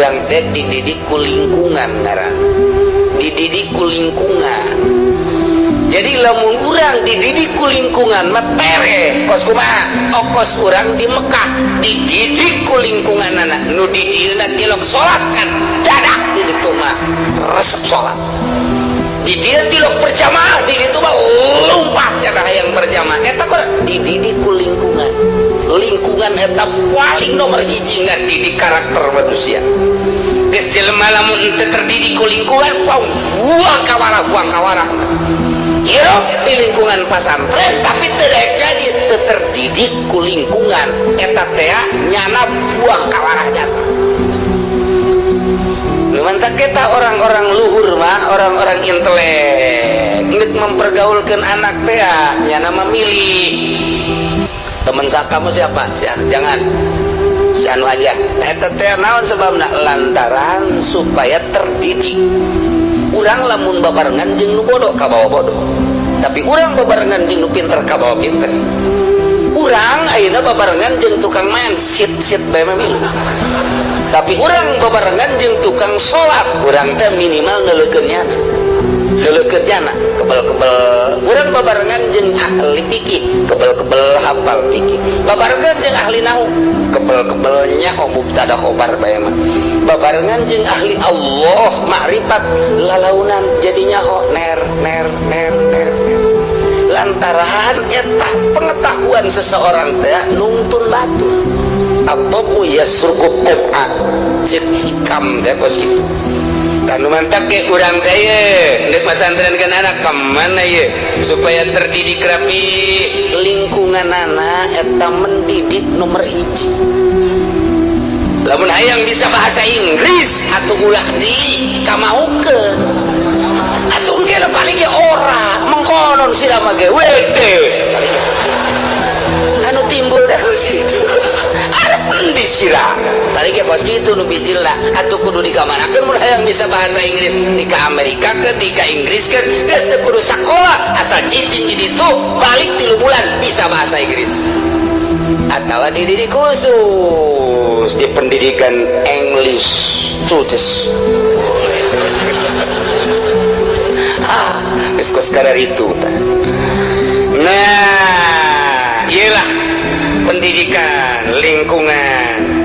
Urang teh dididik ku lingkungan, ngaran dididik ku lingkungan. Jadi lamun urang dididik ku lingkungan mah tere kos kumaha. Okos urang di Mekah dididik ku lingkungan, anak nu di dieuna tilok salat kan dadak di ditu mah resep salat. Di dieu tilok berjamaah, di ditu mah lompat kana hayang berjamaah. Eta kok dididik ku lingkungan. Lingkungan eta paling nomor hiji ngadidik karakter manusia. Geus jelema lamun teu terdidik ku lingkungan, buang kawarah, buang kawarah. Hirup di lingkungan pasantren tapi teu daek ngaji, teu terdidik ku lingkungan, eta teh nyana buang kawarah jasa. Nu mantak kita orang-orang luhur mah, orang-orang intelek, ngeuk mempergaulkan anak teh nyana memilih teman. Kamu siapa? Si anu, jangan si anu aja. Eta teh naon sebabna? Lantaran supaya terdidik. Urang lamun babarengan jeung nu bodoh, kabawa bodoh, tapi urang babarengan jeung nu pinter, kabawa pinter. Urang ayeuna babarengan jeung tukang main sit sit bae mah milu, tapi urang babarengan jeung tukang salat, urang teh minimal neuleukeun nyana, neuleukeun nyana kebel-kebel. Urang babarengan jeung ahli fikih, kebel-kebel hafal fikih. Babarengan jeung ahli nahu, kebel-kebel nyaho mubtada khobar bae mah. Babarengan jeung ahli Allah, makrifat, lalaunan jadi nyaho ner ner ner ner ner. Lantaran eta pengetahuan seseorang teh nungtun batur atau yasruqu qob'a, cek Hikam teh kos kitu kan. Mantak ge urang teh ye ndek masantrenkeun anak ka mana ye supaya terdidik rapi. Lingkungan anak eta mendidik nomor hiji. Lamun hayang bisa bahasa Inggris atau ulah di kamaukeun atuh, engke paling ge ora mengkonon sira mah ge wede anu timbul teh situ arep endi sira tadi ge kos kitu. Nu bijilna atuh kudu dikamanakeun mun hayang bisa bahasa Inggris? Di ka Amerika ke, di ka Inggris ke? Geus teu kudu sakola, asal cicing di ditu, balik 3 bulan bisa bahasa Inggris. Atau dididik khusus di pendidikan English Cutes. Ah, geus kos itu. Nah, iyalah pendidikan lingkungan.